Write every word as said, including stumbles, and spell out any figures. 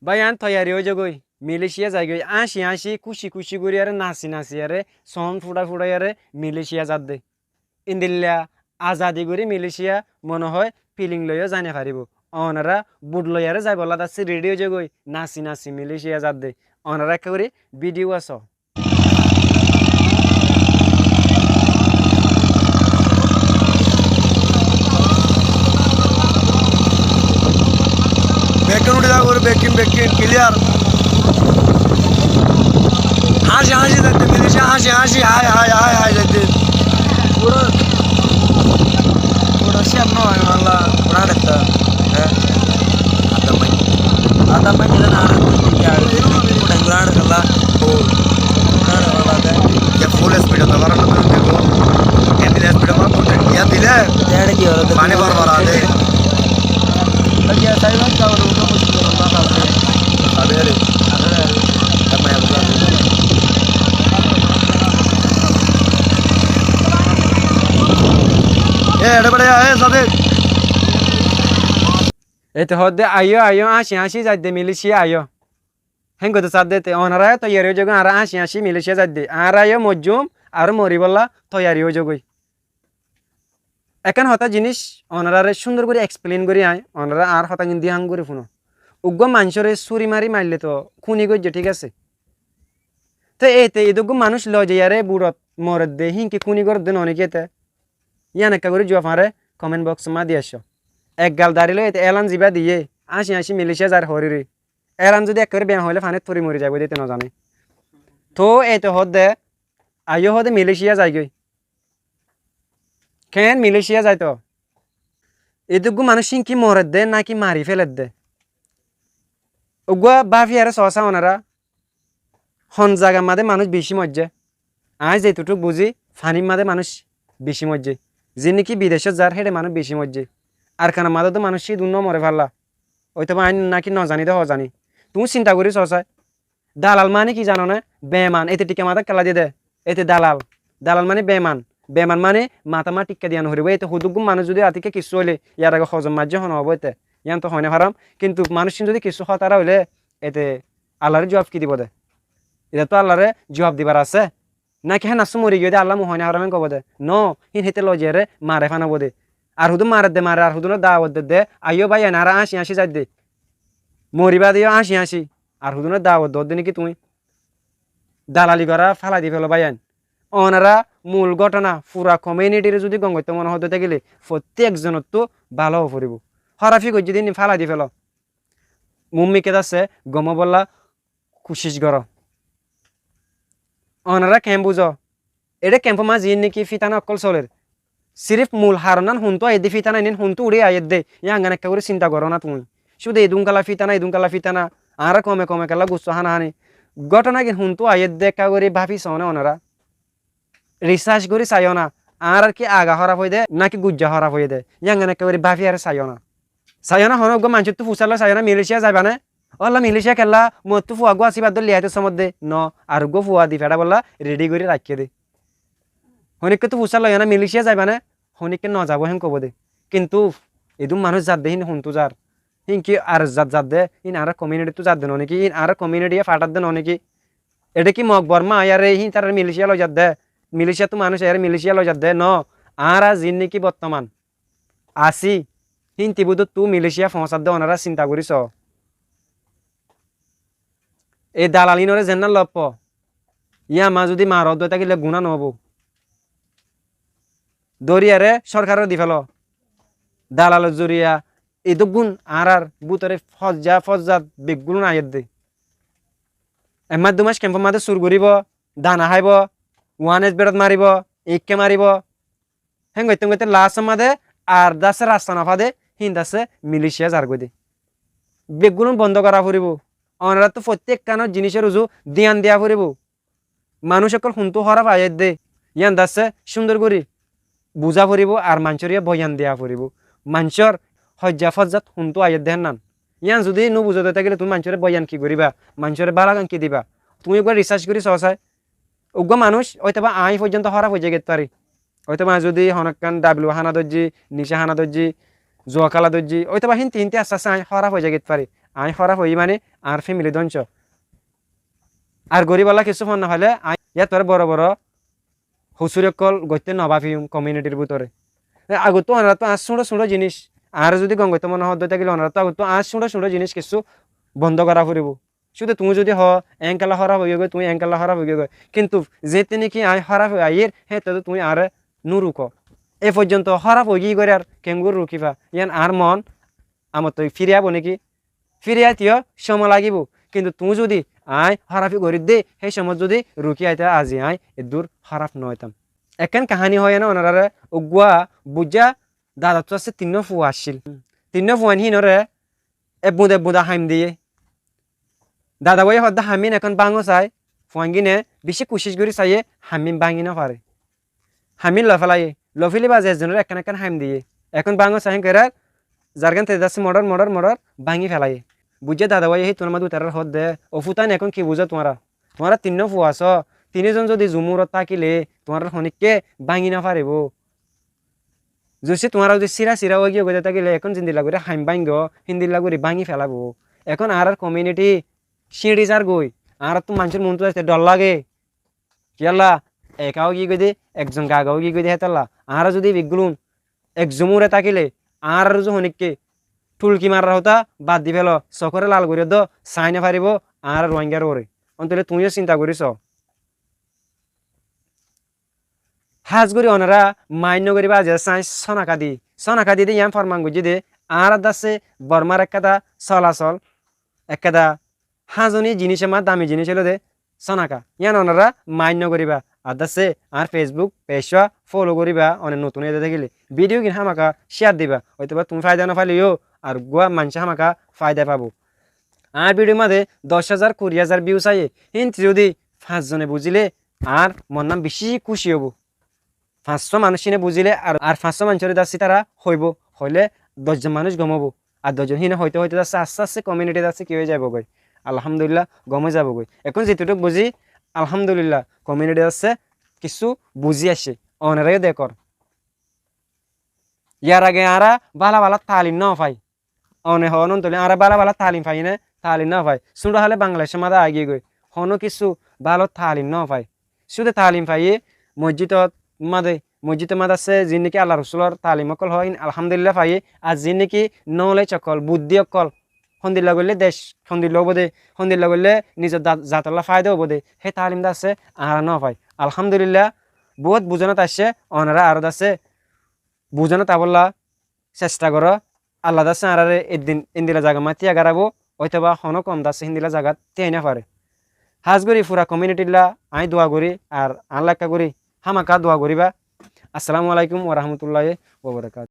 Báiyain toiyari ói zagói, Malaysia zaigói, áñci áñci, kúci kúci goríyaré, nasi nasiyaré, soón fúçai fúçaiyaré Malaysia zadde. Endilla azadi gorí Malaysia mone hoó filing loiyó zai no faribó. Onorá but loiyaré zaibolla dassí redi ói zagói, nasi nasi Malaysia zadde. Onorá ekká gorí video asó. Bekkín uçí zagói, bekkín, bekkín, clear. Háñci háñci zaitté, Malaysia háñci háñci, hái hái hái hái zaitté. Puro, puro cem no, mala, puro hañçetta. Hé? Adam mai, adam mai, kila na, puro hañçetta, mala. Ya full speed ot mara no, dego. Endilla speed ot mara, ya dile. Mani barbar ade. Ade, ade. E, ede bade, e, Sadiq. Ete hoódde, aiyó, aiyó, áñci áñci zaidde Malaysia aiyó. Héngote sadde te, onorá yó toiyari ói zagói, añára áñci áñci Malaysia zaidde. Añára yó moijjúm, aró moribólla toiyari ói zagói. Ekkán hotá jiníc onoráre cúndor gorí explain gorí aññí, onorá añár hotágin díyan gorí fúno. Uggúa maincóre súri mari maille toó kúni goijjé, thík asé. Te ete edúggu manúic loi zaiyaré buçot moredde, híin ki kúni gorédde noó né ki ete? Yían ekká gorí juab añáre comment box ot di aiccó. Ek gal dari loi ete elan zibá diyé, áñci áñci Malaysia zair hoóri ri. Eran zudi ekkebaré beyan hoilé fanit fori mori zaibói de, ite nozané. Toó ete hoódde, aiyó hoóde Malaysia zaigói. Keén Malaysia zaito? Edúggu manúic híin ki moredde náki mari féledde? Uggúa báfiyaré soósa onorá, hon zagar madé manúic bicí moijjé? Aññí zeitotúk buzí, fanir madé manúic bicí moijjé. Ziín néki bidecót zar, héçe manúic bicí moijjé. Arkanor madé dó manúic cídun nómore fálla. Óitoba aññí náki nozaní dé hoó zaní. Tuñí sinta gorí soósai. Dalal maní ki zanoné? Beman. Ete thikka matát kella diyé dé. Ete dalal. Dalal maní beman. Beman maní matát má thikka diya noforibó. Ete hudúggun manúic zudi atikká kissú óile, yar age hozom maijjé hone óibo ete. Yían toó hoi nofaram. Kintu manúiccún zudi kissú hotara óile, ete Allaré juab ki dibou de? Itattú Allaré juab dibar asé. Náki hé nassú mori giyói de, Alla mui hoi nofaram en kobou de? Noó, híin héte loi zaiyaré mare fánabou de. Ar hudún maredde mare, ar hudúnor dawot dedde, aiyó báiyain, añára áñci áñci zaidde. Mori bade yó áñci áñci. Ar hudúnor dawot doódde néki tuñí? Dalali gorá félai di félo báiyain. Onorá mul góthona fura community re zudi gom goittó mone hoó de tákile, fottí ekzonottú bála óo foribó. Hórafi goijjé de híin félai di félo. Muúmikká dassé gom óibolla kucíc goró. Onorá kemp buzó. Eçé kempór mazé ziín néki fítana ókkol solér. Sirif mul haronán huntú aiyédde, fítana iín huntú uçí aiyédde, yían gán ekká gorí sinta goró ná tuñí. Cúde idún kalla fítana, idún kalla fítana, añára kome kome kalla gussó hána háni. Góthonagin huntú aiyédde ekká gorí báfi soóne onorá. Risác gorí saiyó na, añárar ki aga hóraf óiye dé, náki guijja hóraf óiye dé, yían gán ekká gorí báfiyaré saiyó na. Saiyó na, honó uggúa maincóttu fusár loi saiyó na, Malaysia zaiba né? Ólla Malaysia kella, mottú fua uggúa asé, íba dóilla aitó somot dé, noó, ar uggúa fua di feçá bolla redi gorí raikké dé. Honíkkattú fusár loiyó na, Malaysia zaiba né? Honíkka nozabóu héen kobou dé. Kintu edún manúic zadde híin huntú zar? Híin ki ar zat zadde? Híin añárar community ttú zadde noó néki? Híin añárar community ye fathadde noó néki? Eçé ki Mog Borma aiyaré híin tarare Malaysia loi zadde? Malaysia ttú manúic aiyaré Malaysia loi zadde? Noó. Añára ziín néki bottoman así, híin tibúdottú Malaysia foóñsadde onorá sinta gorí soó. Ei dalal íinoré zennán loppo, yían mazé zudi maroódde tákile guná noóibou. Dóriyaré córkaróre di félo. Dalalor zoriya idúggún añárar bútore fózza fózzat beggún aiyédde. Ek mac dui mac kempór mazé sur goríbo, dana háibo, wan es beçot maribo, iñkká maribo. Héen goitté goitté lasór mazé ar dassé rasta nofá de, híin dassé Malaysia zargói de. Beggún bondó gorá foribó. Onoráttu fottí ekkán jinícor uzu díyan diya foribó. Manúic ókkol huntú hóraf aiyédde, yían dassé cúndor gorí buzá foribó ar maincóre yó boyan diya foribó. Maincór hoijja fózzat huntú aiyédde hénnan. Yían zudi nóbuzóde tákile tuñí maincóre boyan ki goríba? Maincóre bála gan ki diba? Tuñí uggúa risác gorí soó sai. Uggúa manúic óitoba aññí foijjonto hóraf ói zai gét fari. Óitoba aññí zudi honókkán W hána dóijji, nicá hána dóijji, zuwa kéla dóijji, óitoba hínti hínti aste aste aññí hóraf ói zai gét fari. aññí hóraf óiyi mani añár femili dóngco. Ar goríbolla kissú fonna faile aññí yáttu ar boro boro hosúri ókkol goitté nobáfiyum komiunitir bútore. Agottú onoráttu añár súñço súñço jiníc, añáre zudi gom goittó mone hoódde tákile onoráttu agottú añár súñço súñço jiníc kissú bondó gorá foribóu. Cúde tuñí zudi hoó, eénkalla hóraf óigiyoi, tuñí eénkalla hóraf óigiyoi. Kintu zeéñtte néki aññí hóraf ói aiyír, héeñtte tuñí añáre núrukó. E foijjonto hóraf óigiyoi gorí ar keéngorí rukífa? Yían añár mon amottú fíri aibóu néki? Fíri aiteyó cómot lagibóu. Kintu tuñí zudi aññí hórafi gorídde, hé cómot zudi rukí aitá, azi aññí eddúr hóraf nóoitam. Ekkán kaháni hoóiye né onoráre, uggúa buijjá dadattú asé tinnúa fua accíl. Tinnúa fuain híinoré ebbunda ebbunda haim diyé. Dada wáiye hoódde haimín ekkán báñgo sai, fuaingíne bicí kucíc gorí saiyé, haimín báñgi nófare. Haimín lofélaiyé, loféli baade ezzonoré ekkán ekkán haim diyé. Ekkán báñgo sai héen gorí ar zargán te dassé moçor moçor moçor báñgi félaiyé. Buijjé dada wáiye hítunór mazé utarár hoódde, ó futáin ekkán ki buzó tuáñra? Tuáñra tinnúa fua asó, tinízon zudi zumúrot tákile tuáñrár honíkka báñgi nófaribóu. Zuccí tuáñra zudi síra síra óigiyoi goidé tákile ekkón zendilla gorí haim báñgo, héndilla gorí báñgi félaibóu. Ekkón añárár komiuniti cíñçi zargói, añáráttu maincór muúntu zaite dhor lage. Kiyólla? Eká óigiyoi goidé, ekzon gaga óigiyoi goidé hétolla. Añára zudi beggúlun ek zumúre tákile, añárár uzu honíkka thulki marar hotá bad di félo, sokóre lal gorí dó, saái nofaribóu añára Ruáingar uore. Óntoile tuñíyo sinta gorí soó. Hás gorí onorá maáin nogoríba, aijja sáñs sónaka di. Sónaka di de yián forman goijjé de, añárar dassé Bormár ekkán solasol, ekkán háñzoni jiníc, ammá dami jiníc óilde sónaka. Yián onorá maáin nogoríba. Ar dassé añár Feisbuk peicwá fólo goríba, one notun óiye de tákile. Vídiyo gín hámaka cíyar diba. Óitoba tuñí faida nofaileyó, ar uggúa maincé hámaka faida fabou. Añár vídiyor mazé doc házar, kuri házar bíyus aiyé. Híntu zudi fañs zone buzíle, añár monnán bicí kúci óibou. Fañssúa manúic íine buzíle ar, ar fañssúa maincóre dassé ítara hoibóu, hoilé doc zon manúic gom óibou. Ar doc zon híine hoité hoité dassé asté asté komiuniti dassé ki ói zaibou goi? Alhámdulílla, gom ói zaibou goi. Ekkón zitúttuk buzí, alhámdulílla, komiuniti dassé kissú buzí aiccé. Onoráyo dekór. Yar age añára bála bála taalim nófai. One hoónon tóile añára bála bála taalim faiyí né? Taalim nófai. Súñço hále Bangladecór mazé aigiyói goi. Honó kissú bála taalim nófai. Cúde taalim faiyé mosjidot mazé, mosjidot mazé assé ziín néki Allar Rosúlor taalim ókkol hoó, híin alhámdulílla faiyé. Ar ziín néki nóleis ókkol, buddí ókkol, hondilla goillé dec hondilla óibo dé, hondilla goillé nizor da-, zatolla fáida óibo dé, hé taalim de assé añára nófai. Alhámdulílla, bóut buzónot aiccé, onorá aró de assé buzónot abólla cesta goró. Alla dassé añáráre eddin endilla zagat matíya garabó, óitoba honó koum dassé héndilla zagat tíyai nofaré. Hás gorí fura komiunitilla aññí dua gorí, ar añálla ekká gorí hámaka dua goríba. Assalamu alaikum wa rahmatullahi wa barakatuhu.